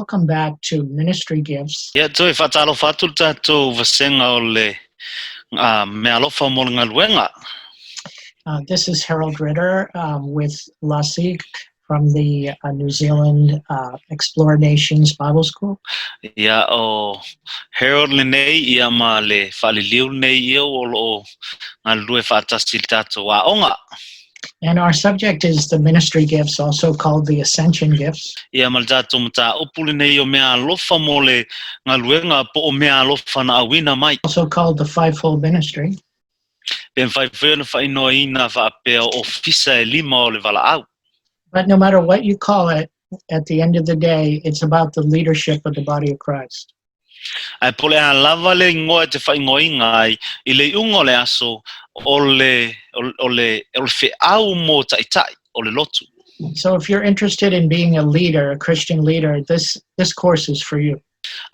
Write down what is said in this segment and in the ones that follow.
Welcome back to Ministry Gifts. Ia, toe faatalofa atu le tatou vasega o le meaalofa mo le galuega. This is Harold Ritter with Lasik from the New Zealand Explore Nations Bible School. Ia, o Harold lenei ia ma le faaliliu lenei ia o loo galulue faatasi i le tatou aoga. And our subject is the ministry gifts, also called the ascension gifts. Ia ma le tatou mataupu lenei o meaalofa mo le galuega po o meaalofa na auina mai. Also called the fivefold ministry. Pe mafai foi ona faaigoaina faapea o ofisa e lima o le valaau. But no matter what you call it, at the end of the day, it's about the leadership of the body of Christ. Ae po o le a lava le igoa e te faaigoaina ai, i le iuga o le aso, o le, o le, o le feau mo taitai o le lotu. So if you're interested in being a leader, a Christian leader, this course is for you.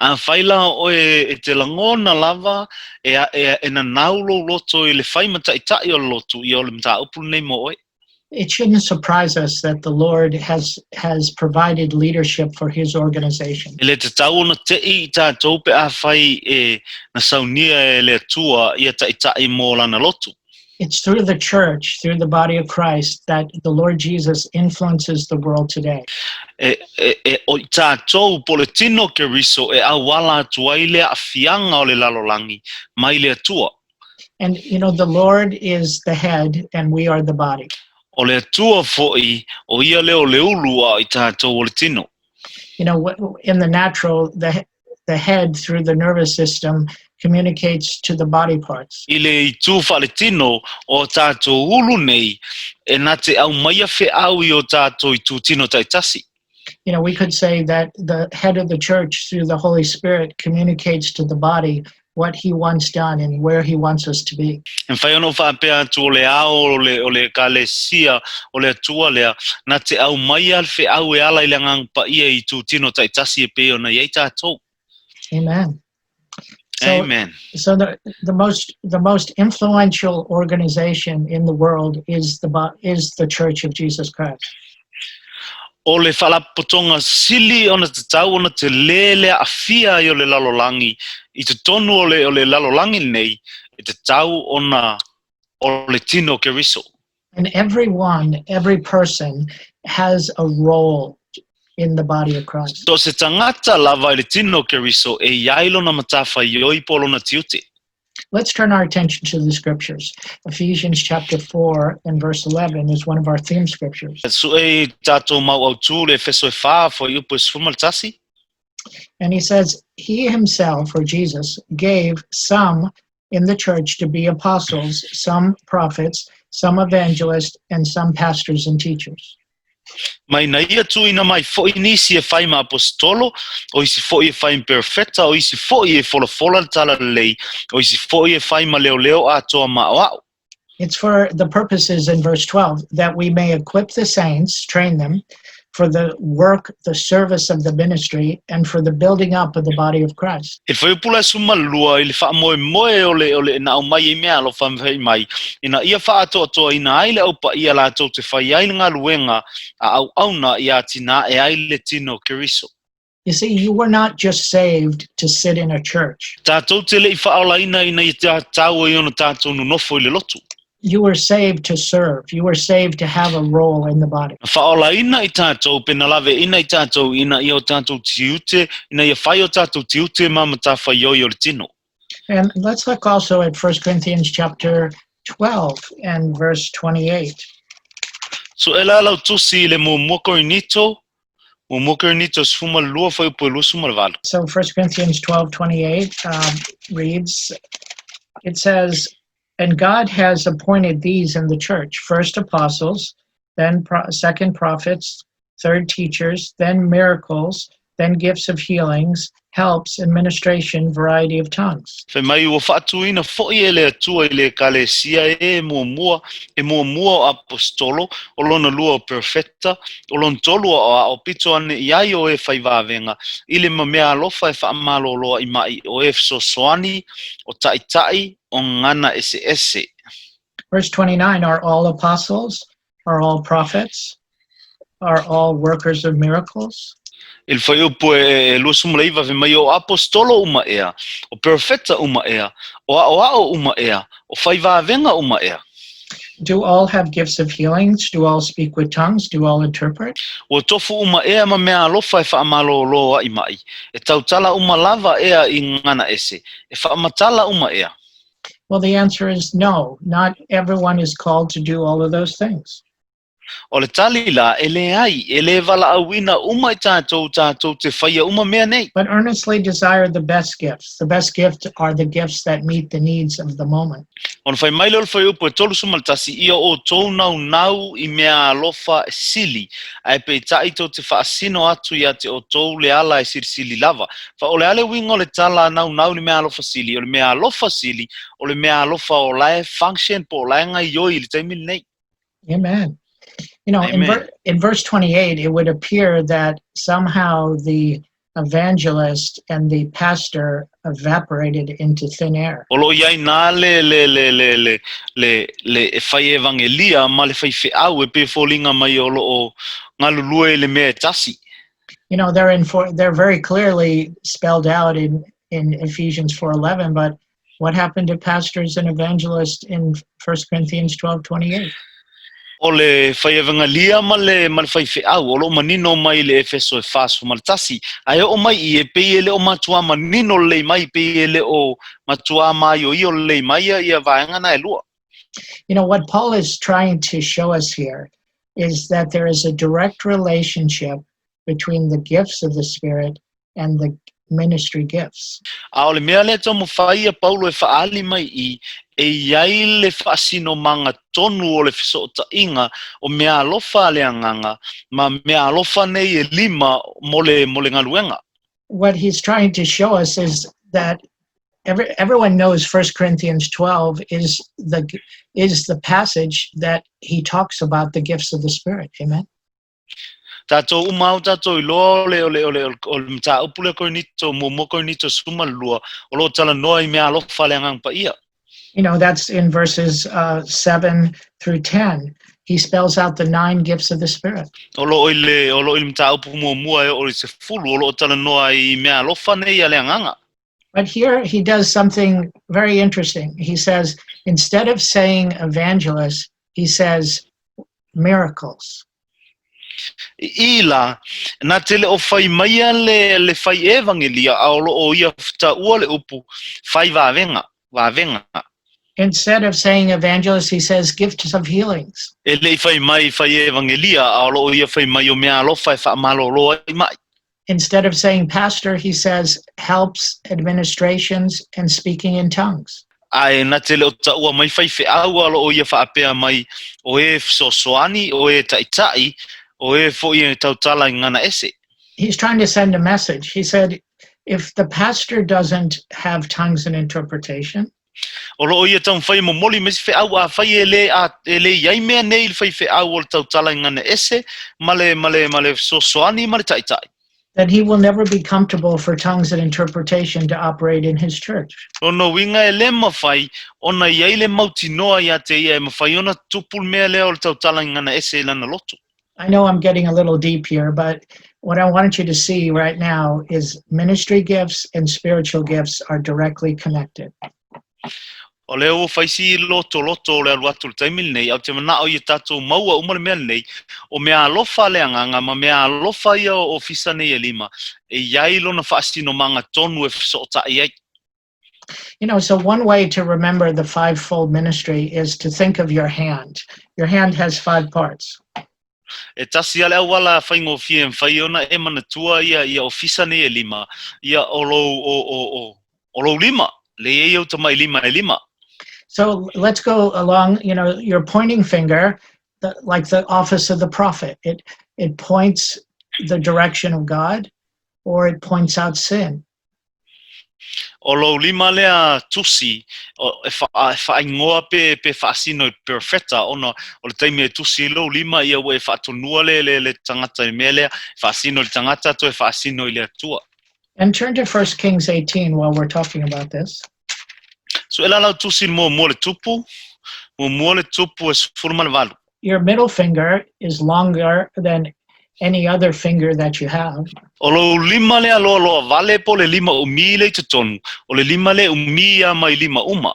Afai la oe e te lagona lava e, e, e nanau lou loto i le fai ma taitai o le lotu, ia o le mataupu lenei mo oe. It shouldn't surprise us that the Lord has provided leadership for his organization. E le tatau ona te'i i tatou pe afai e na saunia e le Atua ia taitai mo lana lotu. It's through the church, through the body of Christ, that the Lord Jesus influences the world today. E, e, e, o i tatou po o le tino o Keriso e auala atu ai le aafiaga o le lalolagi mai le Atua. And the Lord is the head and we are the body. O le Atua foi, o ia lea o le ulu a o i tatou o le tino. In the natural, the head through the nervous system communicates to the body parts. I le itu faaletino o tatou ulu nei, e na te aumaia feau i o tatou itu tino taitasi. We could say that the head of the church through the Holy Spirit communicates to the body what he wants done and where he wants us to be. E mafai ona ou faapea atu o le ao o le, o le Ekalesia o le Atua lea, na te aumaia le feau e ala i le Agaga Paia i itu tino taitasi e pei ona i ai tatou. Amen. So, Amen. So the most influential organization in the world is the Church of Jesus Christ. O le faalapotopotoga sili ona tatau ona telē le aafia ai o le lalolagi i totonu o le lalolagi lenei, e tatau ona o le tino o Keriso. And everyone, every person has a role in the body of Christ. So se tagata lava i le tino o Keriso e iai lona matafaioi po o lona tiute. Let's turn our attention to the scriptures. Ephesians chapter 4 and verse 11 is one of our theme scriptures. Sue i tatou mau autū le Efeso e 4, fuaiupu e 11. And he says, He himself, or Jesus, gave some in the church to be apostles, some prophets, some evangelists, and some pastors and teachers. Ma ina ia tuuina mai foi nisi e fai ma aposetolo, o isi foi e fai ma perofeta, o isi foi e folafola le talalelei, o isi foi e fai ma leoleo atoa ma aoao. It's for the purposes in verse 12 that we may equip the saints, train them for the work, the service of the ministry, and for the building up of the body of Christ. E fuaiupu la e 12 i le faamoemoe o le o le na aumai ai meaalofa fai mai, ina ia faaatoatoaina ai le Au Paia latou te fai ai le galuega a auauna ia atinae ai le tino o Keriso. You see, you were not just saved to sit in a church. Tatou te le i faaolaina ina ia tatau ai ona tatou nonofo i le lotu. You were saved to serve. You were saved to have a role in the body. Na faaolaina i tatou pe na laveina i tatou ina ia o tatou tiute, ina ia fai o tatou tiute ma matafaioi o le tino. And let's look also at 1 Corinthians chapter 12 and verse 28. Sue la lau tusi i le muamua Korinito, muamua Korinito 12 fuaiupu e 28. So 1 Corinthians 12:28 reads, it says, "And God has appointed these in the church, first apostles, then second prophets, third teachers, then miracles, then gifts of healings, helps, administration, variety of tongues." Fai mai ua faatuina foi e le Atua i le Ekalesia e muamua, e muamua o aposetolo, o lona lua o perofeta, o lona tolu o aoao, pito ane i ai o e fai vavega, i le ma meaalofa e faamalōlō ai ma'i o e fesoasoani, o taitai, o gagana eseese. Verse 29, "Are all apostles? Are all prophets? Are all workers of miracles?" I le fuaiupu e 29 fai mai, O aposetolo uma ea, o perofeta uma ea, o aʻoaʻo uma ea, o fai vavega uma ea. Do all have gifts of healings? Do all speak with tongues? Do all interpret? Ua tofu uma ea ma mea alofa e faamalōlō aʻi maʻi, e tautala uma lava ea i gagana ese, e faamatala uma ea. Well, the answer is no. Not everyone is called to do all of those things. O le tali la, e leai, e lē valaauina uma i tatou tatou te faia uma mea nei. But earnestly desire the best gifts. The best gift are the gifts that meet the needs of the moment. Ona fai mai lea o le fuaiupu e 31, Ia outou naunau i mea alofa sili, ae peitai tou te faasino atu ia te outou le ala e silisili lava. Fa o le a le uiga o le tala naunau i le mea alofa sili? O le mea alofa sili, o le mea alofa o la e function po o la e gaioi i le taimi lenei. Amen. You know, in, Amen. in verse 28, it would appear that somehow the evangelist and the pastor evaporated into thin air. O lo o i ai nā le, le, le, le, le, le, le e fai evangelia ma le faifeau e pei e foliga mai o lo o galulue i le mea e tasi. They're very clearly spelled out in Ephesians 4:11, but what happened to pastors and evangelists in 1 Corinthians 12:28? O le fai evangelia ma le, ma le faifeau, o lo o manino mai i le Efeso e 41, ae oo mai i i e pei e le o matuā manino lelei mai, pei e le o matuā maioio lelei mai ia, ia vaega na e lua. What Paul is trying to show us here is that there is a direct relationship between the gifts of the Spirit and the ministry gifts. A o le mea lea e taumafai a Paulo e faaali mai i, e i ai le faasinomaga tonu o le fesootaiga o meaalofa a le Agaga ma meaalofa nei e lima mo le, mo le galuega. What he's trying to show us is that everyone knows 1 Corinthians 12 is the passage that he talks about the gifts of the Spirit. Amen. Tatou uma au tatou iloa o le, o le, o le, o le mataupu lea Korinito, muamua Korinito 12, o lo o talanoa i meaalofa a le Agaga Paia. That's in verses 7 through 10. He spells out the nine gifts of the Spirit. O lo o i le, o lo o i le mataupu muamua e oo i le 10, o lo o talanoa i meaalofa nei a le Agaga. But here he does something very interesting. He says, instead of saying evangelist, he says miracles. I la, na te le o fai maia le, le fai evangelia, a o lo o ia taua le upu fai vavega, vavega. Instead of saying evangelist, he says gifts of healings. E le i fai mai fai evangelia, a o lo o ia fai mai o meaalofa e faamalōlō ai maʻi. Instead of saying pastor, he says helps, administrations, and speaking in tongues. Ae na te le o taua mai faifeau, a o lo o ia faapea mai o e fesoasoani, o e taʻitaʻi, o e foʻi e tautala i gagana ese. He's trying to send a message. He said, if the pastor doesn't have tongues and interpretation, O lo o ia taumafai e momoli mai se feau, afai e lē a e lē i ai mea nei i le faifeau o le tautala i gagana ese ma le ma le ma le fesoasoani ma le taʻitaʻi, then he will never be comfortable for tongues and interpretation to operate in his church. Lona uiga e lē mafai ona i ai le mautinoa iā te ia e mafai ona tupu le mea lea o le tautala i gagana ese i lana loto. I know I'm getting a little deep here, but what I want you to see right now is ministry gifts and spiritual gifts are directly connected. O lea ua fai si lotoloto o le alu atu i le taimi lenei, ae ou te manao ia tatou maua uma le mea lenei, o meaalofa a le Agaga ma meaalofa ia o ofisa nei e lima, e i ai lona faasinomaga tonu e fesootai ai. So one way to remember the fivefold ministry is to think of your hand. Your hand has five parts. E tasi a le auala faigofie e mafai ona e manatua ia ia ofisa nei e lima, ia o lou o o o o lou lima, le i ai ou tamaʻi lima e lima. So let's go along, your pointing finger, like the office of the prophet. It points the direction of God or it points out sin. O lou lima lea tusi, o, e, wha, e whaingoa pe, pe whaasino i perfeta, ona o le taimi e tusi i lou lima, ia ua e whaatonua le, le, le tangata i mea lea, whaasino i le tangata, toe whaasino i le Atua. And turn to 1 Kings 18 while we're talking about this. So e la lau tusi muamua le tupu, muamua le tupu e 18. Your middle finger is longer than any other finger that you have. O lou lima lea loaloa vale po o le lima ʻumī lea i totonu, o le lima lea e ʻumī lava mai lima uma.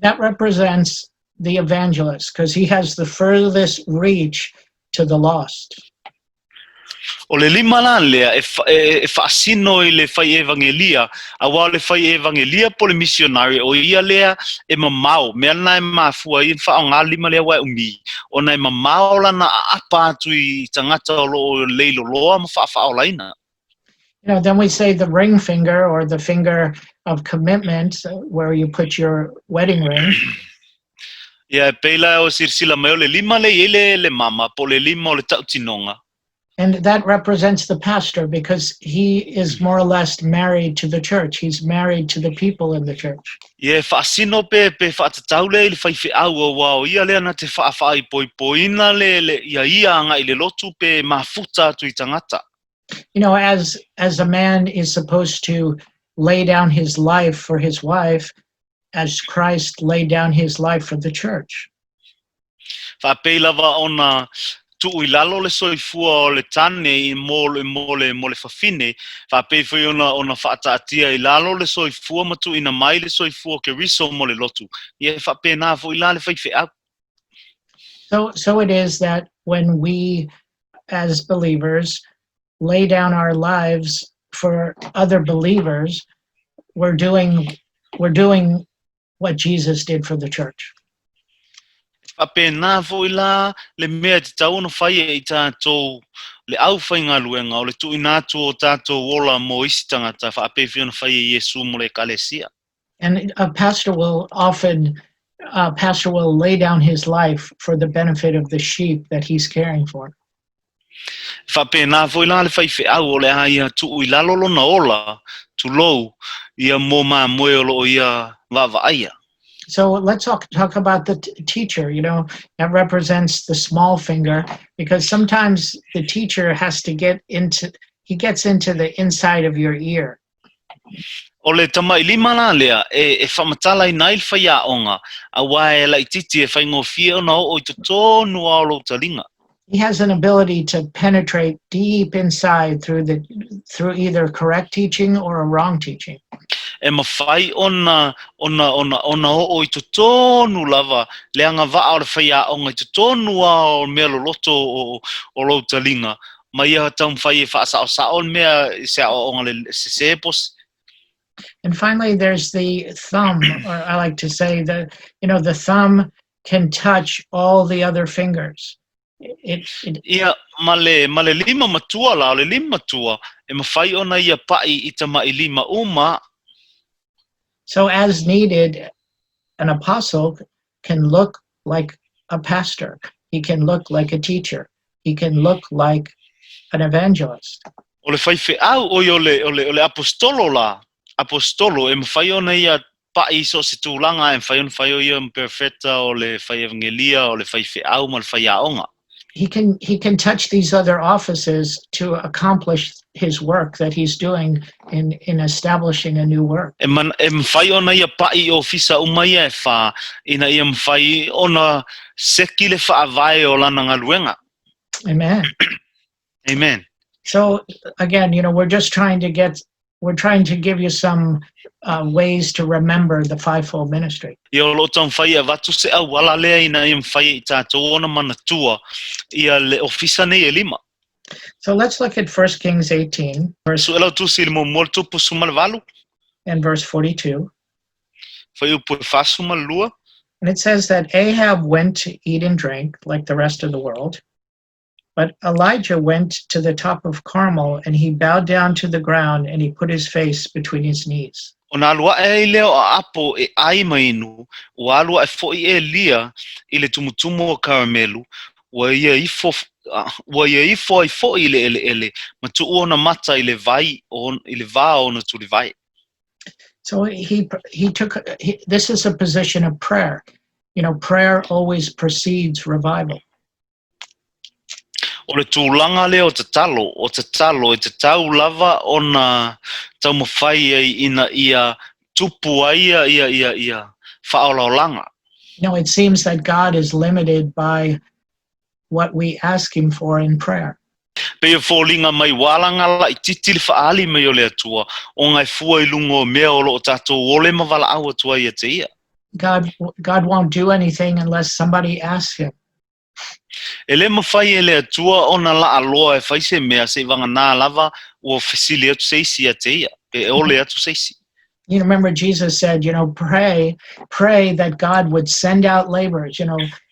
That represents the evangelist because he has the furthest reach to the lost. O le lima la lea e, e, e faasino i le fai evagelia, auā o le fai evagelia po o le misionari, o ia lea e mamao, mea lena e mafua ai ona faaaogā le lima lea aua e ʻumī, ona e mamao lana aapa atu i tagata o loo leiloloa ma faafaaolaina. Then we say the ring finger or the finger of commitment, where you put your wedding ring. Ia, e pei la e silasila mai o le lima lea e i ai le, le mama, po o le lima o le tautinoga. And that represents the pastor because he is more or less married to the church. He's married to the people in the church. Ia, e faasino pe, pe faatatau lea i le faifeau auā o ia lea na te faafaaipoipoina le, le, ia ia agaʻi i le lotu pe mafuta atu i tagata. As a man is supposed to lay down his life for his wife, as Christ laid down his life for the church. Faapei lava ona tuu i lalo le soifua o le tane i mo le mo le mo le fafine, faapei foi ona ona faataatia i lalo le soifua ma tuuina mai le soifua o Keriso mo le lotu. Ia e faapena foi la le faifeau. So it is that when we as believers lay down our lives for other believers, we're doing what Jesus did for the church. Faapena foi la le mea e tatau ona fai e i tatou le aufaigaluega o le tuuina atu o tatou ola mo isi tagata faapei foi ona fai e Iesu mo le ekalesia. And a pastor will lay down his life for the benefit of the sheep that he's caring for. Faapena foi la le faifeau o le a ia tuu i lalo lona ola, tulou, ia mo mamoe o loo ia vaavaaia. So let's talk about the teacher. That represents the small finger because sometimes the teacher has to get into, he gets into the inside of your ear. O le tamaʻilima la lea e, e faamatalaina ai le faiaoga, auā e laʻitiiti e faigofie ona oo i totonu a o lou taliga. He has an ability to penetrate deep inside through either correct teaching or a wrong teaching. E mafai ona ona ona ona oo i totonu lava le agavaa o le faiaoga i totonu a o mea loloto o, o lou taliga ma ia taumafai e faasaosao le mea i se aoaoga le sesē po o. And finally, there's the thumb, or I like to say that the thumb can touch all the other fingers. It Ia ma le lima matua la, o le lima matua e mafai ona ia paʻi i tamaʻilima uma. So as needed, an apostle can look like a pastor. He can look like a teacher. He can look like an evangelist. O le faifeau oi o le apostolo la, apostolo e mafai ona ia paʻi so o se tulaga e mafai ona fai o ia ma perofeta o le fai evagelia o le faifeau ma le faiaoga. He can touch these other offices to accomplish his work that he's doing in establishing a new work. E, man, e mafai ona ia paʻi i ofisa uma ia e whā ina ia mafai ona seki le faavae o lana galuega. Amen. Amen. So again, we're trying to give you some ways to remember the fivefold ministry. Ia o loo taumafai e avatu se auala lea ina ia mafai i tatou ona manatua ia le ofisa nei e lima. So let's look at 1 Kings 18 verse Suʻe lau tusi i le muamua le Tupu 18 and verse 42. Fuaiupu e 42. And it says that Ahab went to eat and drink like the rest of the world. But Elijah went to the top of Carmel and he bowed down to the ground and he put his face between his knees. Ona alu aʻe ai lea o Aʻapo e ʻai ma inu, ua alu aʻe foʻi ʻElia i le tumutumu o Karamelu, ua ia ifo ai foʻi i le ʻeleʻele, ma tuʻu ona mata i le vai o, i le vā o ona tulivae. So he took he, this is a position of prayer. Prayer always precedes revival. O le tulaga lea o tatalo, o tatalo e tatau lava ona taumafai ai ina ia tupu ai ia ia ia, ia faaolaolaga. It seems that God is limited by what we ask him for in prayer. Pei e foliga mai ua alaga laitiiti le faaali mai o le Atua, ona e fua i luga o mea o lo o tatou ole ma valaau atu ai ia te Ia. God, God won't do anything unless somebody asks him. E le mafai e le Atua ona laaloa e fai se mea seivaganā lava ua fesili atu se isi ia te Ia, pe ole atu se isi. You remember Jesus said, pray, pray that God would send out laborers.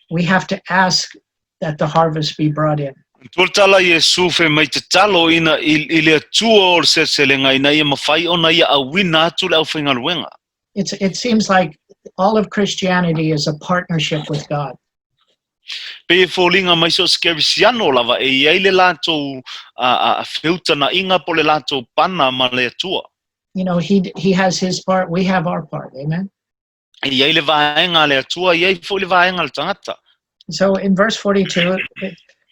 We have to ask that the harvest be brought in. Manatua le tala a Iesu fai mai tatalo ina i le Atua o le seleselega ina ia mafai ona ia auina atu le aufaigaluega. It seems like all of Christianity is a partnership with God. Pei e foliga mai so o se kerisiano lava e i ai le latou feutanaʻiga po o le latou pana ma le Atua. He has his part, we have our part. Amen. E i ai le vaega a le Atua, e i ai foi le vaega a le tagata. So in verse 42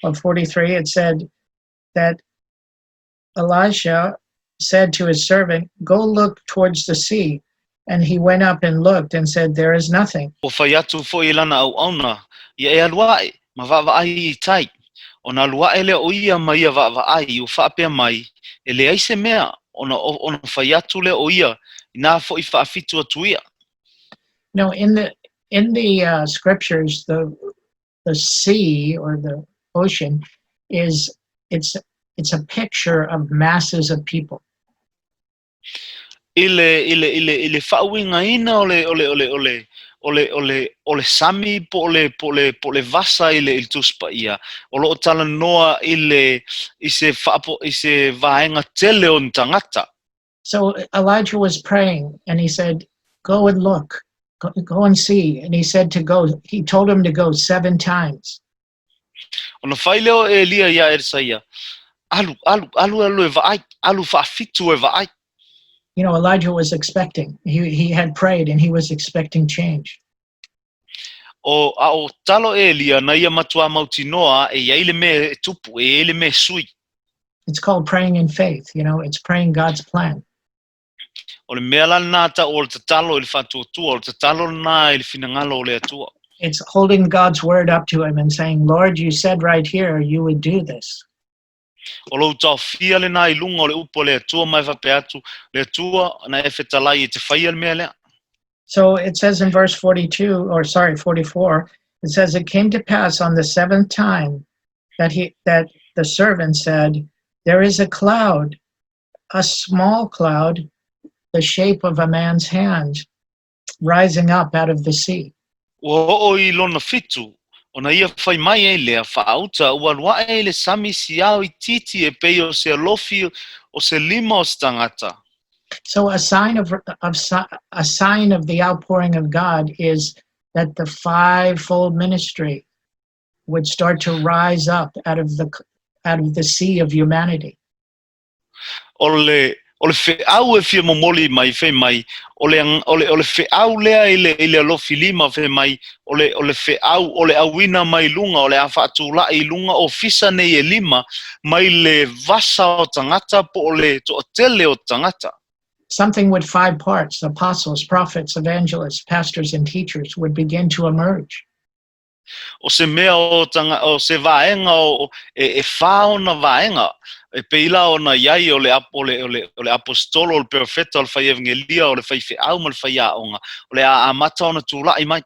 of 43, it said that Elisha said to his servant, "Go look towards the sea." And he went up and looked and said, "There is nothing." Ua fai atu foi i lana auauna, Ia e alu aʻe, ma vaavaai i tai. Ona alu aʻe lea o ia ma ia vaavaai, ua faapea mai, E leai se mea, ona, ona fai atu lea o ia, inā foʻi faafitu atu ia. Now, in the scriptures, the sea or the ocean is it's a picture of masses of people. I le, i le, i le, i le faauigaina o le, o le, o le, o le, o le, o le, o le sami po o le, po o le, po o le vasa i le, i le Tusi Paia, o lo o talanoa i le, i se faapo, i se vaega tele o ni tagata. So Elijah was praying and he said, "Go and look, go, go and see." And he said to go, he told him to go seven times. Ona fai lea o Elia iā Elisaia, Alu, alu, alu, alu e vaai, alu faafitu e vaai. Elijah was expecting. He had prayed and he was expecting change. O, a o talo Elia, na ia matuā mautinoa e i ai le mea e tupu, e i ai le mea e sui. It's called praying in faith. It's praying God's plan. O le mea la lenā ta'u o le tatalo i le faatuatua, o le tatalo lenā i le finagalo o le Atua. It's holding God's word up to him and saying, "Lord, you said right here you would do this." O lou taofia lenā i luga o le upu a le Atua ma e faapea atu, Le Atua, na e fetalai e te faia le mea lea. So it says in verse 42, or sorry, 44, it says, "It came to pass on the seventh time that the servant said, 'There is a cloud, a small cloud, the shape of a man's hand, rising up out of the sea.'" Ua oo i lona fitu, ona ia fai mai ai lea, Faauta, ua alu aʻe i le sami si ao itiiti e pei o se alofi o se lima o se tagata. So a sign of the outpouring of God is that the fivefold ministry would start to rise up out of the sea of humanity. O le, o le feau e fia momoli mai, fai mai, o le, o le, o le feau lea i le, i le alofi lima, fai mai, o le, o le feau, o le auina mai luga, o le a faatulaʻi i luga ofisa nei e lima, mai le vasa o tagata po o le toatele o tagata. Something with five parts, apostles, prophets, evangelists, pastors, and teachers, would begin to emerge. O se mea o, tanga, o se vaega o, e, e whā ona vaega, e peila ona iai o le, o le, o le, o le apostolo, o le profeta, o le fai evangelia, o le fai feau ma le fai aoga, o le a amata ona tulaʻi mai.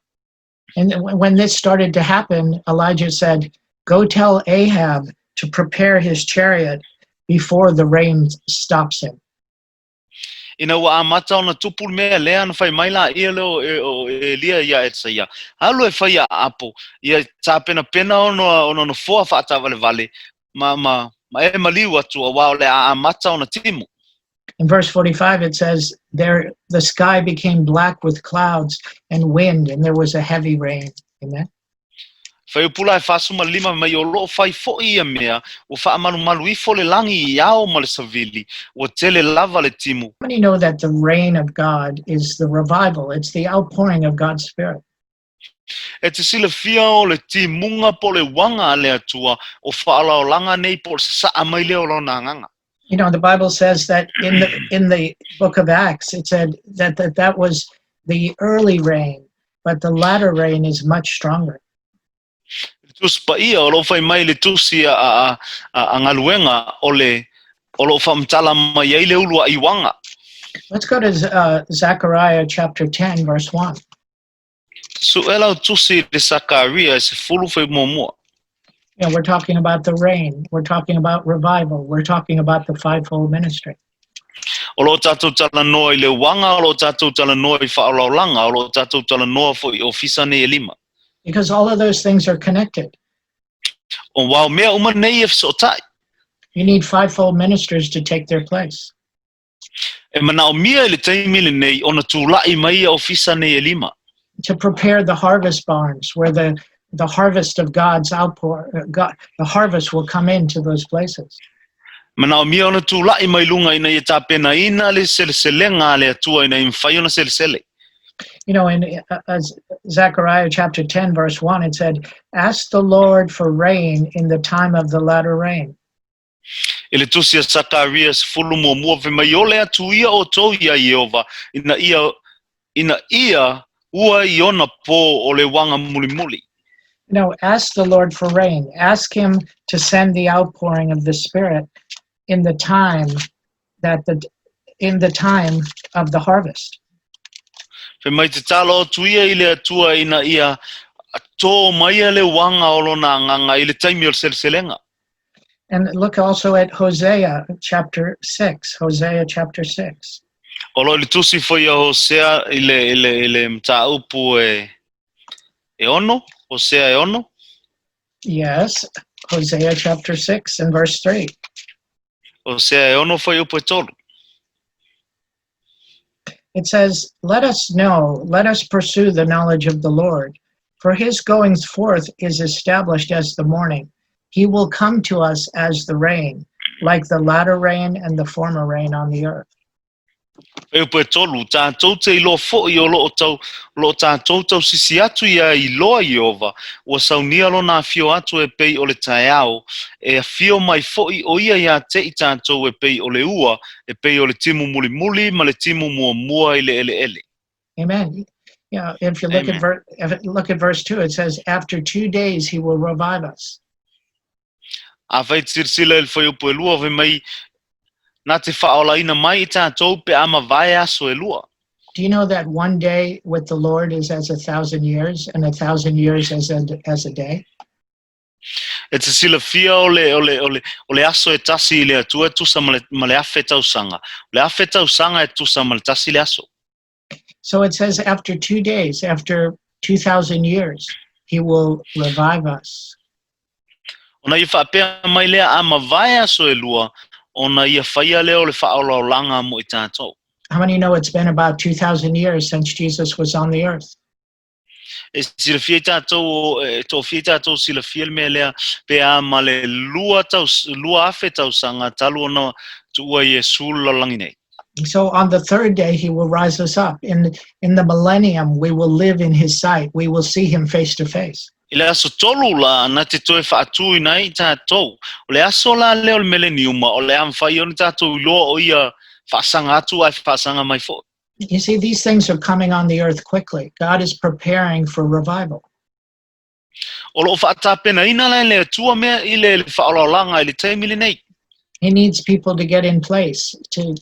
And when this started to happen, Elijah said, "Go tell Ahab to prepare his chariot before the rain stops him." Ina ua amata ona tupu le mea lea na fai mai laia lea o, e, o Elia iā Elisaia. Alu e fai iā Ahapo, ia tapenapena ona, ona nofoa faataavalevale, ma, ma, ma e maliu atu auā o le a amata ona timu. In verse 45, it says, There the sky became black with clouds and wind, and there was a heavy rain. Amen. Fuaiupu la e 45 mai o loo fai foʻi ia mea, ua faamalumalu ifo le lagi i ao ma le savili, ua tele lava le timu. How many know that the rain of God is the revival? It's the outpouring of God's Spirit. E te silafia o le timuga po o le uaga a le Atua o faaolaolaga nei po o le sasaa mai lea o lona Agaga. The Bible says that in the book of Acts, it said that that was the early rain, but the latter rain is much stronger. Tusi Paia o loo fai mai le tusi a Galuega o le o loo faamatala mai ai le uluai uaga. Let's go to Zechariah chapter 10, verse 1. Sue lau tusi i le Sakaria e 10 fuaiupu 1. We're talking about the rain. We're talking about revival. We're talking about the fivefold ministry. O loo tatou talanoa i le uaga, o loo tatou talanoa i faaolaolaga, o loo tatou talanoa foi i ofisa nei e lima. Because all of those things are connected. Aua o mea uma nei e fesootai. You need fivefold ministers to take their place. E manaomia i le taimi lenei ona tulai mai ia ofisa nei e lima. To prepare the harvest barns where the harvest of God's outpour, God, the harvest will come into those places. Manaomia ona tulai mai luga ina ia tapenaina le seleselega a le Atua ina ia mafai ona selesele. In as Zechariah chapter 10, verse 1, it said, "Ask the Lord for rain in the time of the latter rain." I le tusi a Sakaria 11, fai mai o le atu ia outou ia Ieova ina ia ua i ona pō o le uaga mulimuli. Ask the Lord for rain. Ask Him to send the outpouring of the Spirit in the time of the harvest. Fai mai tatalo atu ia i le Atua ina ia tō mai le uaga o lona Agaga i le taimi o le seleselega. And look also at Hosea chapter 6. Hosea chapter 6. O lo i le tusi foi a Hosea i le mataupu e 6, Hosea e 6. Yes, Hosea chapter 6 and verse 3. Hosea e 6 fuaiupu e 3. It says, "Let us know, let us pursue the knowledge of the Lord. For his goings forth is established as the morning. He will come to us as the rain, like the latter rain and the former rain on the earth." Fuaiupu e 3, tatou te iloa foi o loo tau, o loo tatou tausisi atu ia iloa Ieova, ua saunia lona afio atu e pei o le taeao, e afio mai foi o ia ia te i tatou e pei o le ua, e pei o le timu mulimuli ma le timu muamua i le eleele. Amen. If you look Amen. at ver- if it, look at verse 2, it says, "After 2 days he will revive us." Afai silasila i le fuaiupu e 2, fai mai na te faaolaina mai i tatou pe a mavae aso e 2. Do you know that one day with the Lord is as 1,000 years, and 1,000 years as a day? E te silafia o le aso e tasi i le Atua e tusa ma le 1,000 tausaga. O le 1,000 tausaga e tusa ma le tasi le aso. So it says after 2 days, after 2,000 years, he will revive us. Ona ia faapea mai lea a mavae aso e 2, ona ia faia lea o le faaolaolaga mo i tatou. How many know it's been about 2,000 years since Jesus was on the earth? E silafia i tatou, e toafia i tatou silafia le mea lea pe a ma le 2,000 tausaga talu ona tuua Iesu le lalolagi nei. So on the third day, he will rise us up. In the millennium, we will live in his sight. We will see him face to face. I le aso tolu la na te toe faatuina ai tatou. O le aso la lea o le meleniuma o le a mafai ona tatou iloa o ia faasaga atu ae faasaga mai foi. You see, these things are coming on the earth quickly. God is preparing for revival. O loo faatapenaina la e le Atua mea i le faaolaolaga i le taimi lenei. He needs people to get in place, to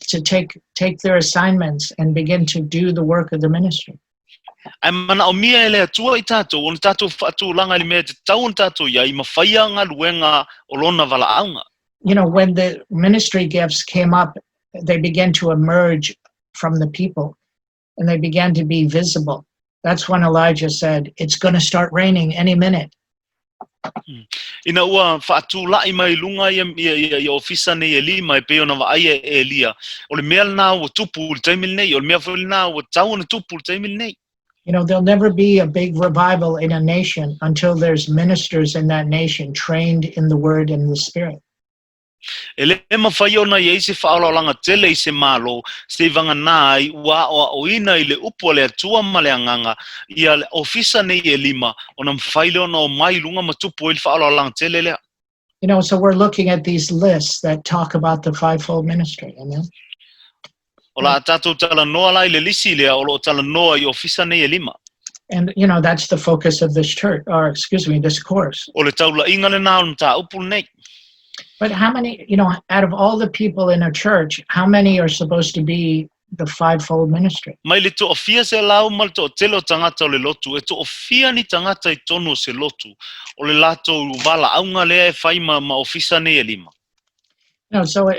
take their assignments and begin to do the work of the ministry. Ae manaomia e le Atua i tatou, ona tatou faatulaga i le mea e tatau ona tatou iai, ma faia galuega o lona valaauga. When the ministry gifts came up, they began to emerge from the people and they began to be visible. That's when Elijah said, "It's going to start raining any minute." Ina ua faatulai mai luga ia ofisa nei e lima e pei ona vaaia e Elia. O le mea lena ua tupu i le taimi lenei, o le mea foi lena ua tatau ona tupu i le taimi lenei. There'll never be a big revival in a nation until there's ministers in that nation trained in the word and the spirit. E le mafai ona i ai se faaolaolaga tele i se malo, se seivagana ai ua aoaoina i le upu a le Atua ma le Agaga, ia le ofisa nei e lima, ona mafai lea ona omai i luga ma tupu ai le faaolaolaga tele lea. So we're looking at these lists that talk about the fivefold ministry. Amen. O la tatou talanoa la i le lisi lea o loo talanoa i ofisa nei e lima. And, you know, that's the focus of this church, or excuse me, this course. O le taulaiga lenā o le mataupu lenei. But how many, you know, out of all the people in a church, how many are supposed to be the fivefold ministry? Mai le toafia 100 ma le toatele o tagata o le lotu, e toafia ni tagata i totonu o se lotu, o le latou valaauga lea e fai ma, ma ofisa nei e lima. So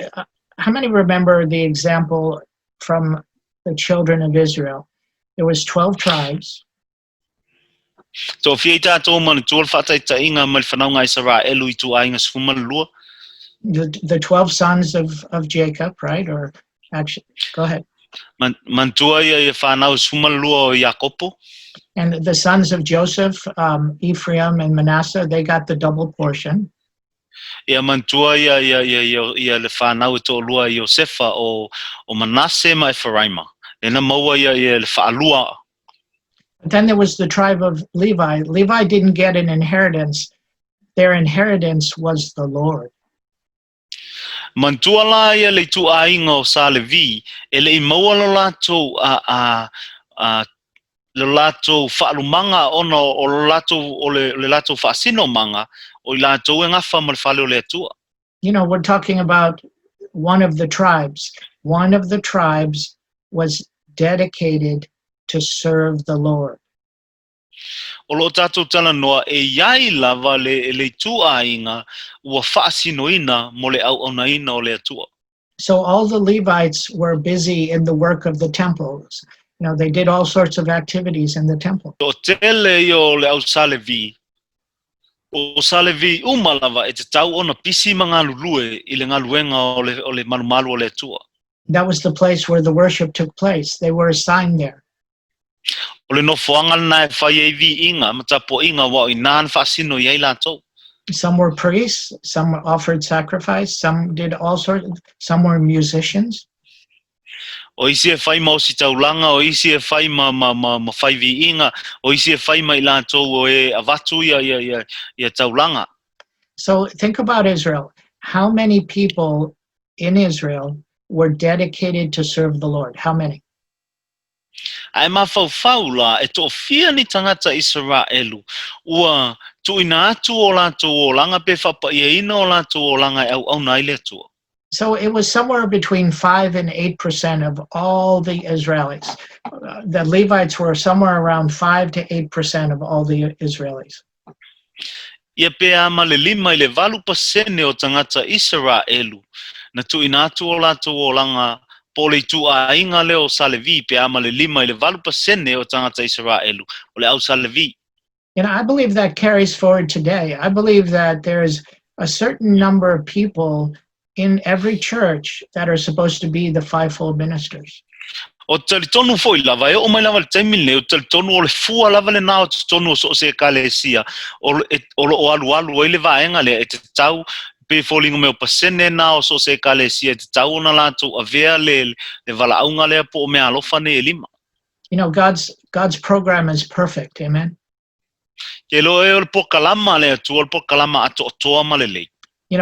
how many remember the example from the children of Israel? There was 12 tribes. Toafia i tatou manatua le faataitaiga mai le fanauga a Isaraelu i ituaiga 12. The 12 sons of Jacob, right? Or actually, go ahead. Manatua ia fanau 12 o Iakopo. And the sons of Joseph, Ephraim and Manasseh, they got the double portion. Ia manatua ia le fanau e toalua i Iosefa o Manase ma Eferaima. E na maua ia le faalua. But then there was the tribe of Levi. Levi didn't get an inheritance. Their inheritance was the Lord. Manatua la ia le ituaiga o Sa Levi, e le i maua lo latou a, a, lo latou faalumaga ona o lo latou o le latou faasinomaga o i latou e gafa ma le fale o le Atua. We're talking about one of the tribes. One of the tribes was dedicated to serve the Lord. O loo tatou talanoa e iai lava le ituaiga ua faasinoina mo le auaunaina o le Atua. So all the Levites were busy in the work of the temples. They did all sorts of activities in the temple. Toatele ia o le au Sa Levi. O Sa Levi uma lava e tatau ona pisi ma galulue i le galuega o le malumalu o le Atua. That was the place where the worship took place. They were assigned there. O le nofoaga lena e fai ai viiga ma tapuaiga ua o i nā na faasino i ai latou. Some were priests, some offered sacrifice, some did all sorts, some were musicians. O isi e fai ma ositaulaga, o isi e fai ma fai viiga, o isi e fai ma i latou o e avatu ia taulaga. So think about Israel. How many people in Israel were dedicated to serve the Lord? How many? Ae mafaufau la e toafia ni tagata Isaraelu ua tuuina atu o latou olaga pe faapaiaina o latou olaga e auauna ai le Atua. So it was somewhere between 5 and 8% of all the Israelis. The Levites were somewhere around 5 to 8% of all the Israelis. Ia pe a ma le 5 i le 8% o tagata Isaraelu na tuuina atu o latou olaga po o le ituaiga lea o Sa Levi pe a ma le 5 i le 8% o tagata Isaraelu o le au Sa Levi. And I believe that carries forward today. I believe that there's a certain number of people in every church that are supposed to be the fivefold ministers. O talitonu foi lava, e oo mai lava le taimi lenei, o talitonu o le fua lava lenā o totonu o so o se ekalesia, o loo alualu ai le vaega lea, e tatau pe foliga mai o pasene na o so o se ekalesia, e tatau ona latou avea le valaauga lea po o meaalofa nei e lima. God's program is perfect. Amen. Ke lo e o le pokalama le Atua, o le pokalama atoatoa ma lelei.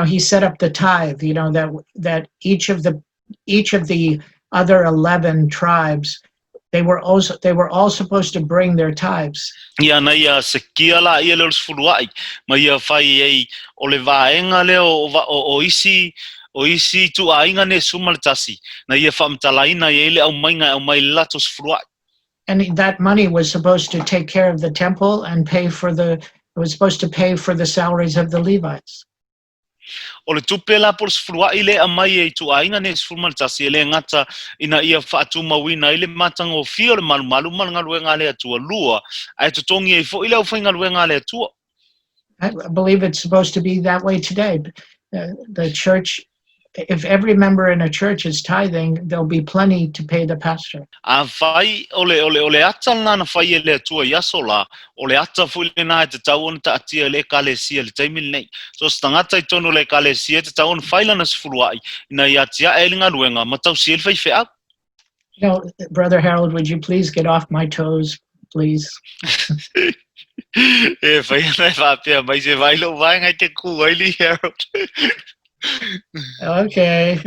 He set up the tithe, that each of the other 11 tribes, they were all supposed to bring their tithes. Ia na ia sekia la ia le o le sefuluai, ma ia fai ai o le vaega lea o isi ituaiga nei 11, na ia faamatalaina i ai le aumaiga e aumai le latou sefuluai. And that money was supposed to take care of the temple and pay for the it was supposed to pay for the salaries of the Levites. O le tupe la po o le sefuluai le aumai e ituaiga nei 11 e le gata ina ia faatumauina ai le matagofie o le malumalu ma le galuega a le Atua lua, ae totogi ai foi le aufaigaluega a le Atua. I believe it's supposed to be that way today. The church, if every member in a church is tithing, there'll be plenty to pay the pastor. Afai o le ata lena na fai e le Atua i aso la, o le ata foi lenā e tatau ona taatia i le ekalesia i le taimi lenei. So se tagata i totonu o le ekalesia e tatau ona fai lana sefuluai ina ia atiae ai le galuega ma tausi ai le faifeau. Brother Harold, would you please get off my toes, please? E fai ana e faapea mai se vai lou vaega i te ku ai li Harold. Okay,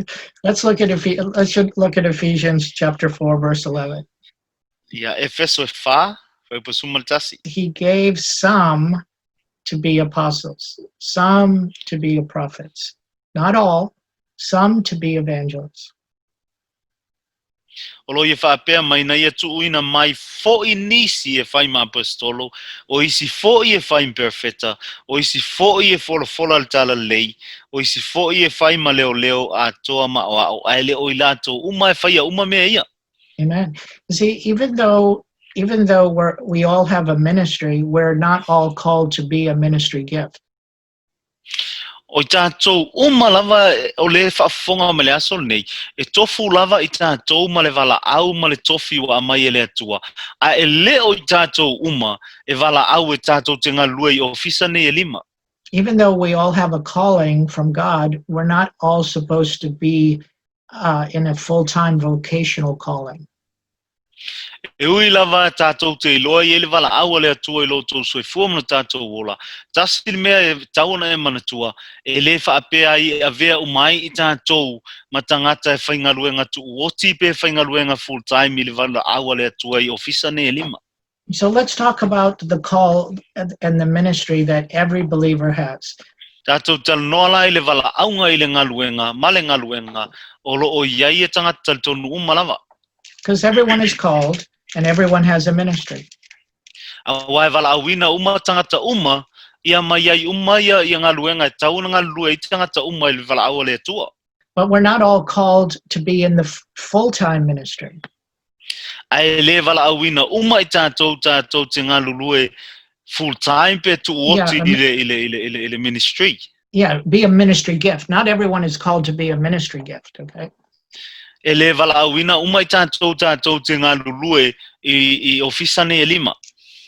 let's look at Ephesians chapter 4, verse 11. Ia Efeso e 4, Fuaiupu 11. He gave some to be apostles, some to be prophets, not all, some to be evangelists. O lo ia faapea mai na ia tuuina mai fo'i nisi e fai ma aposetolo, o isi fo'i e fai ma perofeta, o isi fo'i e folafola le talalelei, o isi fo'i e fai ma leoleo atoa ma aoao, ae le o i latou uma e faia uma mea ia. Amen. You see, even though we all have a ministry, we're not all called to be a ministry gift. O i tātou uma lava o le faafofoga mai le aso lenei, e tofu lava i tātou ma le valaau ma le tofi ua aumai e le Atua, a e le o i tātou uma e valaau e tātou te galulue i ofisa nei e lima. Even though we all have a calling from God, we're not all supposed to be in a full-time vocational calling. E ui lava tātou te iloa i e le valaau a le Atua i lo tou soifua ma lo tātou ola. Tasi le mea e tatau ona e manatua, e le faapea ai e avea uma ai i tātou ma tagata e faigaluega tuuoti pe faigaluega full time i le valaau a le Atua i ofisa nei e lima. So let's talk about the call and the ministry that every believer has. Tātou talanoa la i le valaauga i le galuega ma le galuega o lo o i ai e tagata talitonu uma lava. Because everyone is called and everyone has a ministry. Auā e valaauina uma tagata uma, ia mai ai uma ia galuega e tatau ona galulue ai tagata uma i le valaau a le Atua. But we're not all called to be in the full-time ministry. Ae le valaauina uma i tātou tātou te galulue full time pe tuuoti i le ministry. Yeah, be a ministry gift. Not everyone is called to be a ministry gift, okay? E le valaauina uma i tātou tātou te galulue i ofisa nei e lima.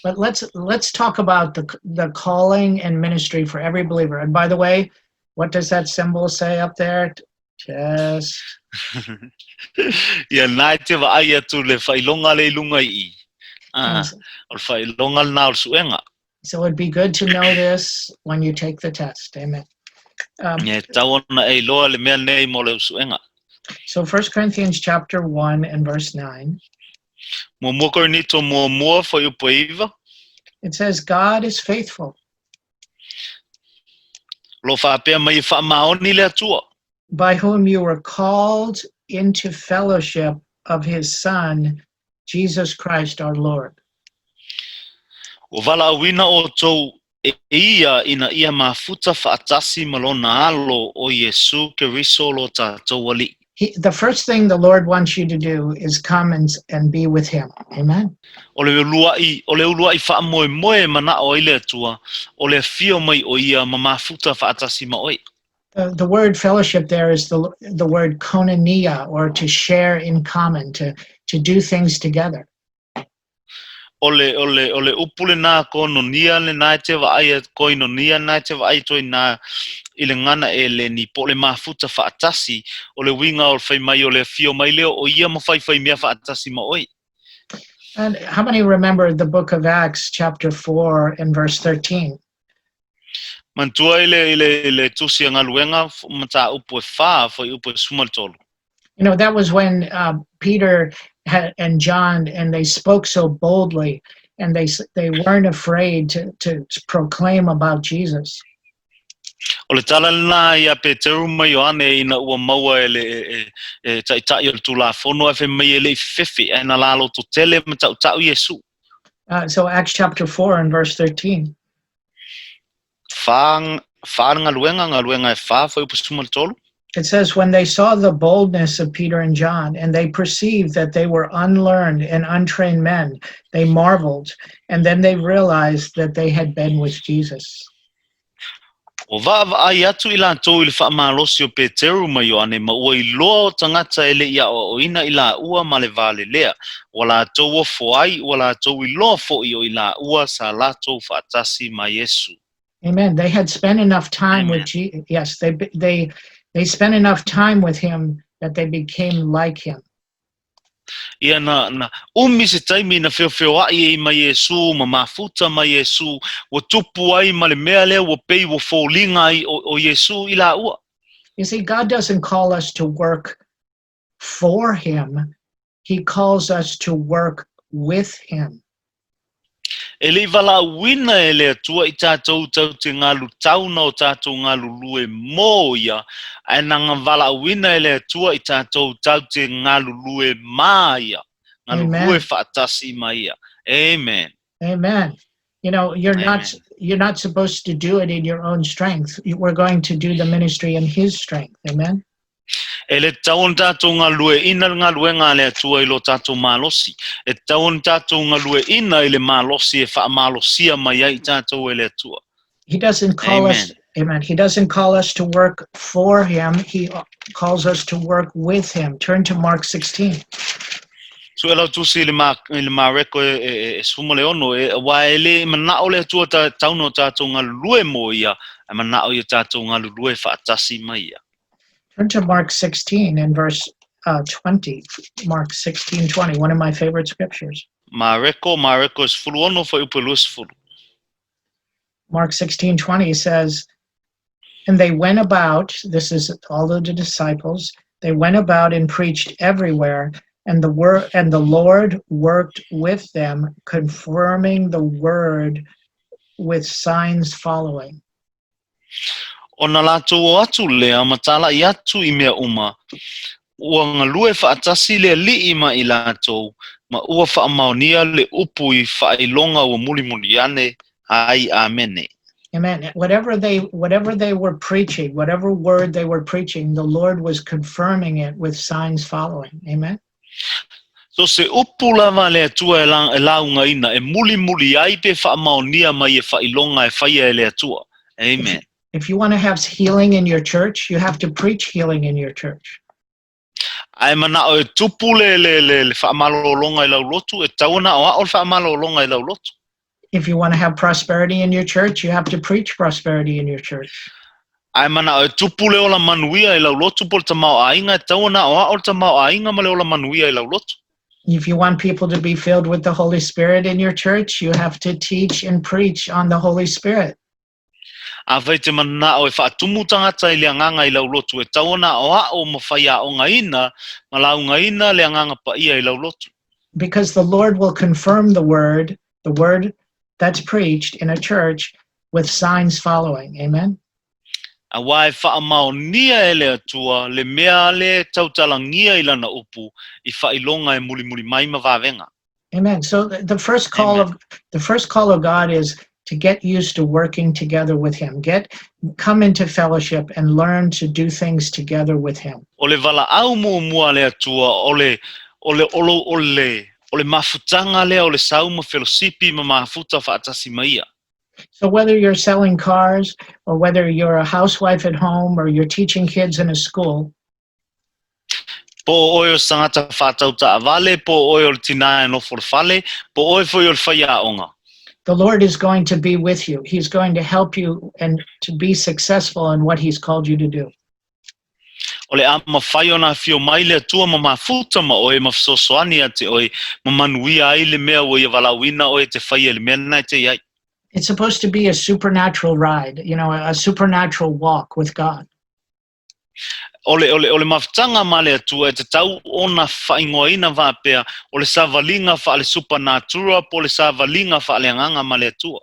But let's talk about the calling and ministry for every believer. And by the way, what does that symbol say up there? Just Ia nā e te vaai atu le faailoga le i luga i i. Ah, o le faailoga lena o le suega. So it'd be good to know this when you take the test. Amen. Ia e tatau ona e iloa le mea nei mo le suega. So 1 Corinthians chapter 1 and verse 9, 1 Korinito 1 fuaiupu 9. It says, "God is faithful, Lo faapea mai e faamaoni le Atua, by whom you were called into fellowship of his Son, Jesus Christ our Lord." Ua valaauina outou e ia ina ia mafuta faatasi ma lona alo o Iesu Keriso lo tātou Alii. The first thing the Lord wants you to do is come and be with him. Amen. O le uluai faamoemoe e manao ai le Atua, o le afio mai o ia ma mafuta faatasi ma oe. The word fellowship there is the word koinonia, or to share in common, to do things together. O le upu lena koinonia lena e te vaai koinonia na e te vaai toi nā i le gana e le ni po o le mafuta faatasi o le uiga o le fai mai o le afio mai lea o ia ma faifai mea faatasi ma oe. And how many remember the book of Acts, chapter 4 and verse 13? Manatua i le tusi a galuega mataupu e 4 fuaiupu e 13. That was when Peter and John, and they spoke so boldly, and they weren't afraid to proclaim about Jesus. O le tala lena ia Peteru ma Ioane ina ua maua e le e ta'ita'i o le Tulafono ae fai mai e le'i fefefe ae na lalototele ma ta'uta'u Iesu. So Acts chapter 4 and verse 13. 4 4 galuega e 4 fuaiupu 13. It says, "When they saw the boldness of Peter and John, and they perceived that they were unlearned and untrained men, they marveled, and then they realized that they had been with Jesus." O vaavaai atu i latou i le faamalosi o Peteru ma Ioane ma ua iloa o tagata e le'i aoaoina i laua ma le valelea. Ua latou ofo ai, ua latou iloa fo'i o i laua sa latou faatasi ma Iesu. Amen. They had spent enough time Amen. with Jesus. Yes, they spent enough time with him that they became like him. Ia na umi se taimi na feofeoa'i ai ma Iesu ma mafuta ma Iesu ua tupu ai ma le mea lea ua pei ua foliga ai o Iesu i laua. You see, God doesn't call us to work for him. He calls us to work with him. E le i valaauina e le Atua i tatou tatou te galu tauna o tatou galulue mo ia, ae na valaauina e le Atua i tatou tatou te galulue ma ia, galulue Amen. faatasi ma ia. Amen. Amen. You know, you're not Amen. you're not supposed to do it in your own strength. We're going to do the ministry in his strength. Amen. E le tatau ona tatou galueaiina le galuega a le Atua i lo tatou malosi. E tatau ona tatou galueaiina i le malosi e faamalosia mai ai i tatou e le Atua. He doesn't call us Amen. amen. He doesn't call us to work for him. He calls us to work with him. Turn to Mark 16. Sue lau tusi i le, ma, i le Mareko e, e, e, e 16, e, aua e le manao le Atua ta, tatau ona tatou galulue mo ia, ae manao ia tatou galulue faatasi ma ia. Turn to Mark 16 and verse 20. Mark 16:20, one of my favorite scriptures. Mareko, Mareko e 16, fuaiupu e 20. Mark 16:20 says, "And they went about, this is all of the disciples, they went about and preached everywhere, and the word and the Lord worked with them, confirming the word with signs following." Ona latou o atu lea ma talaʻi atu i mea uma, ua galue faatasi le Alii ma i latou, ma ua faamaonia le upu i faailoga ua mulimuli ane ai. Amene. Amen. Whatever they were preaching, whatever word they were preaching, the Lord was confirming it with signs following. Amen. So se upu lava a le Atua e, la, e laugaina, e mulimuli ai pe faamaonia mai e faailoga e faia e le Atua. Amen. If you want to have healing in your church, you have to preach healing in your church. Ae manao e tupu le, le, le, le faamalologa i lau lotu, e tatau ona aoao le faamalologa i lau lotu. If you want to have prosperity in your church, you have to preach prosperity in your church. Ae manao e tupu le ola manuia i lau lotu po o le tamaoaiga, e tatau ona aoao le tamaoaiga ma le ola manuia i lau lotu. If you want people to be filled with the Holy Spirit in your church, you have to teach and preach on the Holy Spirit. Afai te manao e faatumu tagata i le Agaga i lau lotu, e tatau ona aoao ma faiaogaina ma laugaina le Agaga Paia i lau lotu. Because the Lord will confirm the word that's preached in a church, with signs following. Amen. Aua e faamaonia e le Atua le mea le tautalagia i lana upu i faailoga e mulimuli mai ma vavega. Amen. So the first call Amen. of the first call of God is to get used to working together with him. Get come into fellowship and learn to do things together with him. O le valaau muamua a le Atua, o le, o le, o le, o le, o le mafutaga lea o le sau ma felosipi ma mafuta faatasi ma ia. So whether you're selling cars or whether you're a housewife at home or you're teaching kids in a school, Po o oe o se tagata faatau taavale, po o oe o le tina e nofo i le fale, po o oe foi o le faiaoga. The Lord is going to be with you. He's going to help you and to be successful in what he's called you to do. O le a mafai ona afio mai le Atua ma mafuta ma oe ma fesoasoani ia te oe ma manuia ai le mea ua ia valaauina oe e te faia i le mea lena e te i ai. It's supposed to be a supernatural ride, a supernatural walk with God. O le, o le, o le mafutaga ma le Atua e tatau ona faaigoaina faapea o le savaliga faale-supernatural po o le savaliga faaleagaga ma le Atua.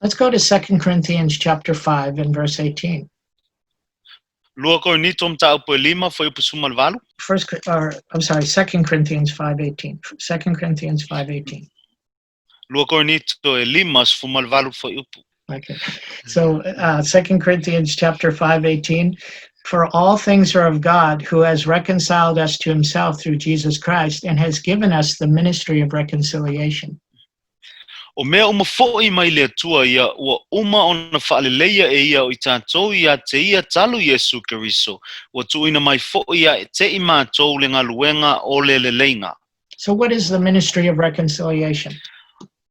Let's go to 2 Corinthians chapter 5 and verse 18. 2 Korinito mataupu e 5, fuaiupu 18. First, or I'm sorry, 2 Corinthians 5:18. 2 Corinthians 5:18. 2 Korinito e 5, 18 fuaiupu. Okay. So 2 Corinthians chapter 5:18, "For all things are of God, who has reconciled us to himself through Jesus Christ and has given us the ministry of reconciliation." O mea uma foʻi mai le Atua ia ua uma ona faaleleia e ia o i tatou ia te ia talu Iesu Keriso, ua tuuina mai foʻi ia te i matou le galuega o le leleiga. So what is the ministry of reconciliation?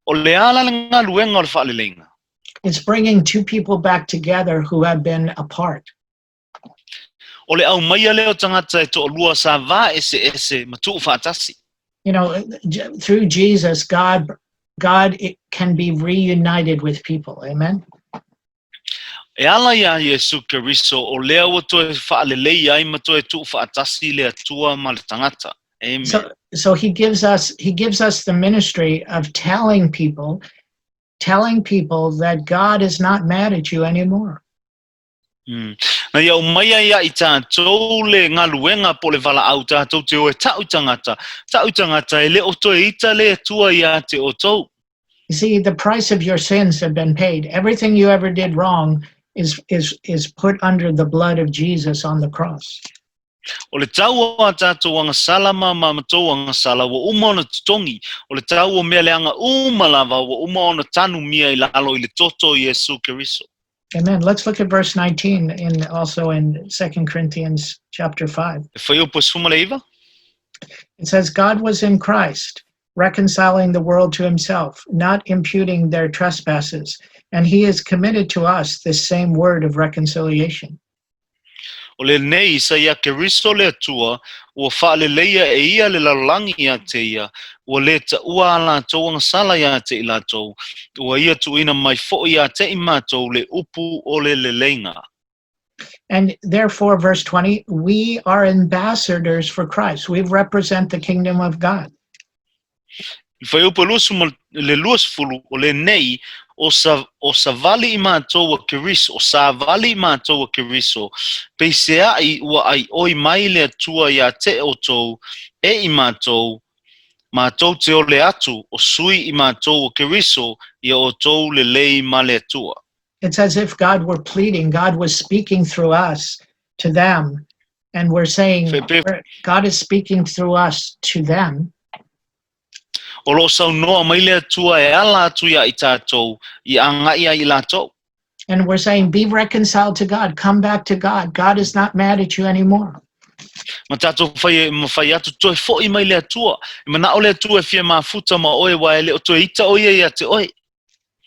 O le a la le galuega o le faaleleiga? It's bringing two people back together who have been apart. O le aumaia lea o tagata e toalua sa va eseese ma tuu faatasi. Through Jesus, God can be reunited with people. Amen. E ala iā Iesu Keriso o lea ua toe faalelei ai ma toe tuu faatasi le Atua ma le tagata. Amen. So he gives us the ministry of telling people telling people that God is not mad at you anymore. Na ia aumaia ia i tātou le galuega po o le valaau tātou te o e ta'u tagata, ta'u tagata e le o toe ita le Atua iā te outou. You see, the price of your sins have been paid. Everything you ever did wrong is put under the blood of Jesus on the cross. O le tau o a tātou agasala ma matou agasala ua uma ona totogi, o le tau o mea leaga uma lava ua uma ona tanumia i lalo i le toto o Iesu Keriso. Amen. Let's look at verse 19 in also in 2 Corinthians chapter 5. E fuaiupu e 19. It says, God was in Christ, reconciling the world to himself, not imputing their trespasses, and he has committed to us this same word of reconciliation. O lenei, sa iā Keriso le Atua, ua faaleleia e ia le lalolagi iā te ia, ua lē taʻua a latou agasala iā te i latou, ua ia tuuina mai foʻi iā te i matou le upu o le leleiga. And therefore, verse 20, we are ambassadors for Christ. We represent the kingdom of God. I fuaiupu e le 20, o lenei, o sa, o savali i matou a Keriso, o savali i matou a Keriso, peiseai ua aioi mai le Atua iā te outou, e i matou, matou te ole atu, o sui i matou o Keriso, ia outou lelei ma le Atua. It's as if God were pleading, God was speaking through us to them, and we're saying, God is speaking through us to them. O lo o saunoa mai le Atua e ala atu iā i tātou, i agaʻi ai i latou. And we're saying, be reconciled to God, come back to God. God is not mad at you anymore. Ma tātou fai, ma fai atu, toe foʻi mai le Atua. E manaʻo le Atua e fia mafuta ma oe, uā e le o toe ita ʻo ia iā te oe.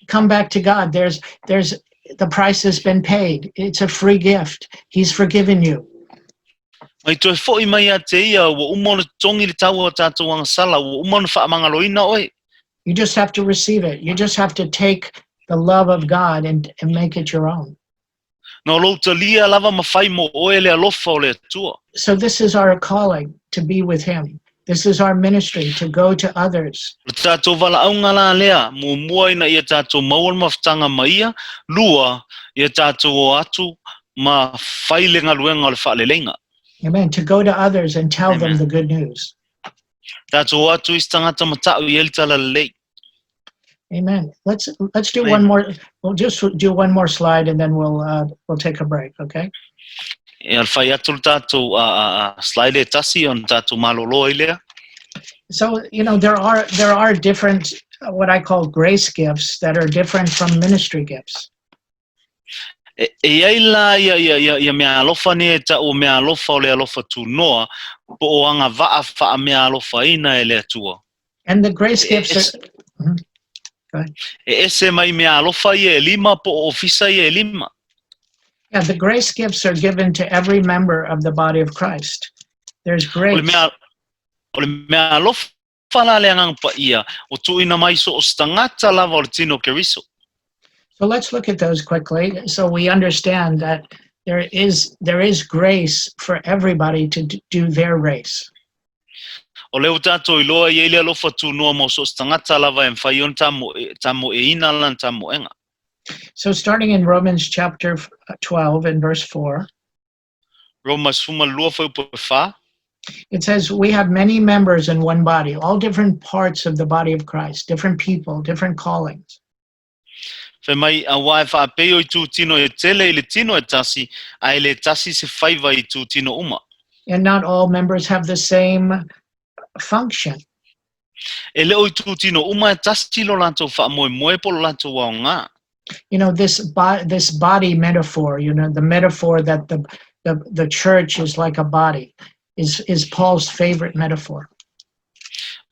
Come back to God. The price has been paid. It's a free gift. He's forgiven you. Mai toe foʻi mai iā te ia, ua uma ona totogi le tau o tātou agasala, ua uma ona faamagaloina oe. You just have to receive it. You just have to take the love of God and make it your own. Na o lou talia lava ma fai mo oe le alofa o le Atua. So this is our calling to be with him. This is our ministry to go to others. O le tātou valaauga la lea, muamua ina ia tātou maua le mafutaga ma ia, lua, ia tātou o atu ma fai le galuega o le faaleleiga. Amen. To go to others and tell them Amen. the good news. Tātou o atu i se tagata ma ta'u i ai le tala lelei. Amen. Let's do Amen. one more. We'll just do one more slide and then we'll take a break. Okay. E al fai atu le tātou a slide e tasi ona tātou malōlō ai lea. So there are different what I call grace gifts that are different from ministry gifts. E i ai la ia mea alofa nei e ta'u o mea alofa o le alofa tunoa po o agavaa faameaalofaina e le Atua. And the grace gifts are, E ese mai mea alofa ia e lima po o ofisa ia e lima. Yeah, the grace gifts are given to every member of the body of Christ. There's O le grace. mea, o le mea alofa la le Agaga Paia, o tuuina mai so o se tagata lava o le tino o Keriso. So let's look at those quickly so we understand that there is grace for everybody to do their race. O lea ua tātou iloa e i ai le alofa tunoa mo so o se tagata lava e mafai ona tamoeina lana tamoega. So starting in Romans chapter 12 and verse 4, Roma 12 fuaiupu e 4. It says we have many members in one body, all different parts of the body of Christ, different people, different callings. Fai mai, auā e faapei o itū tino e tele i le tino e tasi, a e lē tasi se faiva i itū tino uma. And not all members have the same function. E le o itū tino uma e tasi lo latou faamoemoe po o lo latou aogā. This body metaphor, the metaphor that the church is like a body is Paul's favorite metaphor.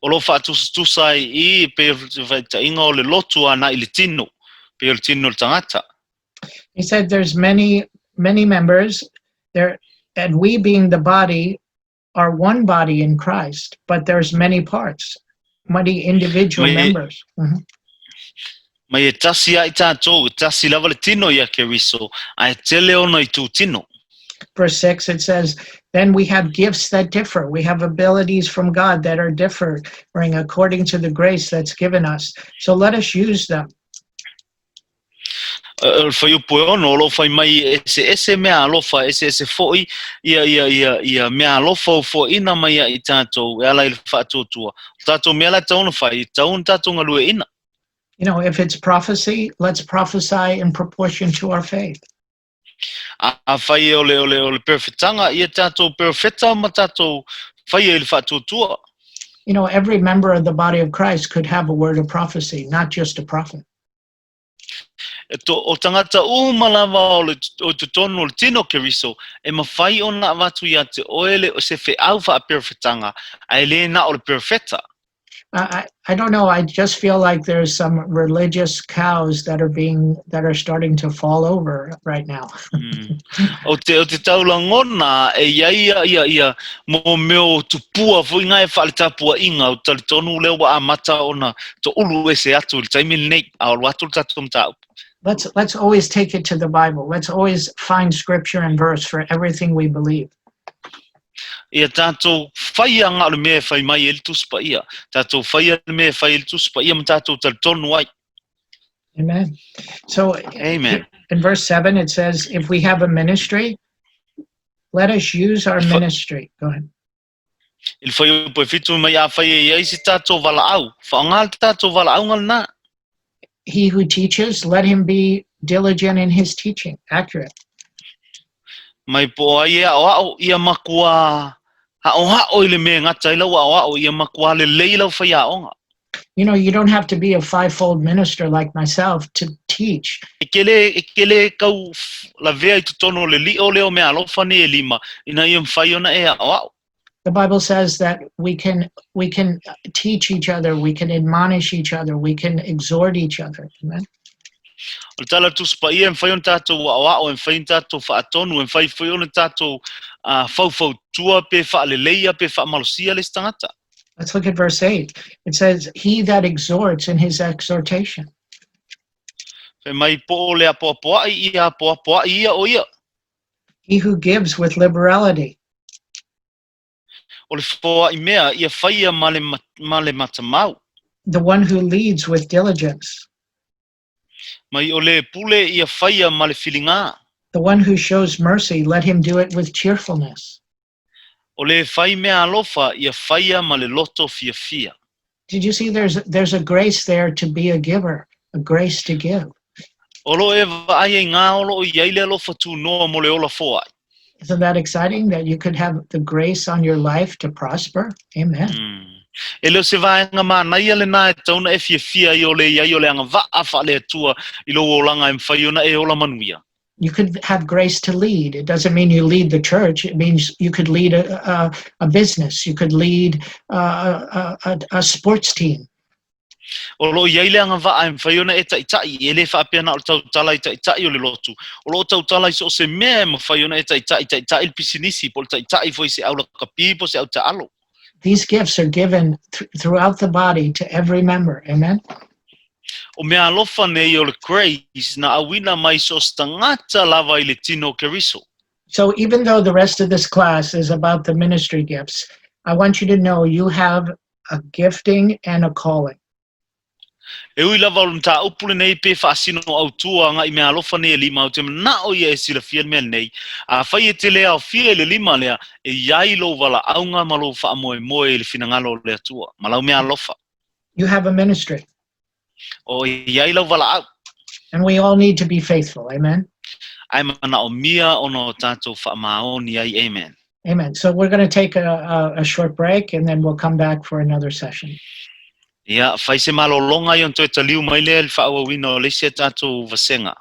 O lo faatusatusa ai i pei o le faitaʻiga o le lotu anaʻi le tino, pei o le tino o le tagata. He said there's many, many members there, and we being the body are one body in Christ, but there's many parts, many individual members. Mai e tasi ai tātou, e tasi lava le tino ia Keriso, a e tele ona itū tino. Verse 6, it says, then we have gifts that differ. We have abilities from God that are differing according to the grace that's given us. So let us use them. O le fuaiupu e 6, o lo o fai mai e eseese meaalofa, eseese foi ia, ia, ia, ia meaalofa ua foaiina mai ia i tatou e ala i le faatuatua. O tatou mea la e tatau ona fai, e tatau ona tatou galueaiina. If it's prophecy, let's prophesy in proportion to our faith. Afai o le perofetaga, ia tatou perofeta ma tatou faia i le faatuatua. Every member of the body of Christ could have a word of prophecy, not just a prophet. E to, o tagata uma lava o totonu o le tino o Keriso, e mafai ona avatu ia te oe le o se feau faaperofetaga, ae le na o le perofeta. I don't know. I just feel like there's some religious cows that are starting to fall over right now. O te taulagona e iai ia, ia, ia mo mea o tupua foi ngā e whaaletapua inga o talitonu lea ua amata ona toulu ese atu i le taimi lenei a o alu atu le tatou mataupu. Let's always take it to the Bible. Let's always find scripture and verse for everything we believe. Ia tatou faia ngā o le mea e fai mai e le Tusi Paia. Tatou faia le mea e fai e le Tusi Paia ma tatou talitonu ai. Amen. So Amen. in verse 7 it says, if we have a ministry, let us use our ministry. Go ahead. I le fuaiupu e 7 mai afai e iai se tatou valaau. Faaaoga le tatou valaauga lena. He who teaches, let him be diligent in his teaching, accurate. Mai po o ai e a'oa'o, ia matua a'oa'o i le mea e gata ai lau a'oa'o, ia matua lelei lau faiaoga. You don't have to be a fivefold minister like myself to teach. E ke le kau lavea i totonu o le li'o lea o meaalofa nei e lima, ina ia mafai ona e a'oa'o. The Bible says that we can teach each other, we can admonish each other, we can exhort each other. Amen. O le tala Tusi Paia e mafai ona tatou a'oa'o, e mafai ona tatou faatonu, e mafai foi ona tatou faufautua pe faaleleia pe faamalosia le isi tagata. Let's look at verse 8. It says, "He that exhorts in his exhortation." Fai mai po o le apoapoa'i ia apoapoa'i ia o ia. He who gives with liberality. O le foa'i mea ia faia ma le matamau. The one who leads with diligence. Mai o le pule ia faia ma le filigā. The one who shows mercy, let him do it with cheerfulness. O le fai meaalofa ia faia ma le loto fiafia. Did you see there's a grace there to be a giver, a grace to give? O lo e vaai ai ngā o lo o iai le alofa tūnoa mo le ola foa'i. Isn't that exciting that you could have the grace on your life to prosper? Amen. E leo se vaenga manaia le nā e tauna e fiafia i o le iai o le agava'a faale-Atua i lou olaga e mafai ona e ola manuia. You could have grace to lead. It doesn't mean you lead the church. It means you could lead a business. You could lead a sports team. O lo iai le agava'a e mafai ona e ta'ita'i, e lē faapea na o le tautala i ta'ita'i o le lotu. O loo tautala i so o se mea e mafai ona e ta'ita'i, ta'ita'i le pisinisi, po o le ta'ita'i foi se au lakapi po o se au taalo. These gifts are given throughout the body to every member. Amen. O meaalofa nei o le grace na auina mai so o se tagata lava i le tino o Keriso. So even though the rest of this class is about the ministry gifts, I want you to know you have a gifting and a calling. E ui lava o le mataupu lenei pe faasino autua aga'i meaalofa nei e lima, ou te mana'o ia e silafia le mea lenei. Afai e te lē aofia i le lima lea, e iai lou valaauga ma lou faamoemoe i le finagalo o le Atua, ma lau meaalofa. You have a ministry, O iai lau valaau. And we all need to be faithful. Amen. Ae manaomia ona o tatou faamaoni ai. Amen. Amen. So we're going to take a short break and then we'll come back for another session. Ia, fai se malologa ia ona toe taliu mai lea i le faaauauina o le isi a tatou vasega.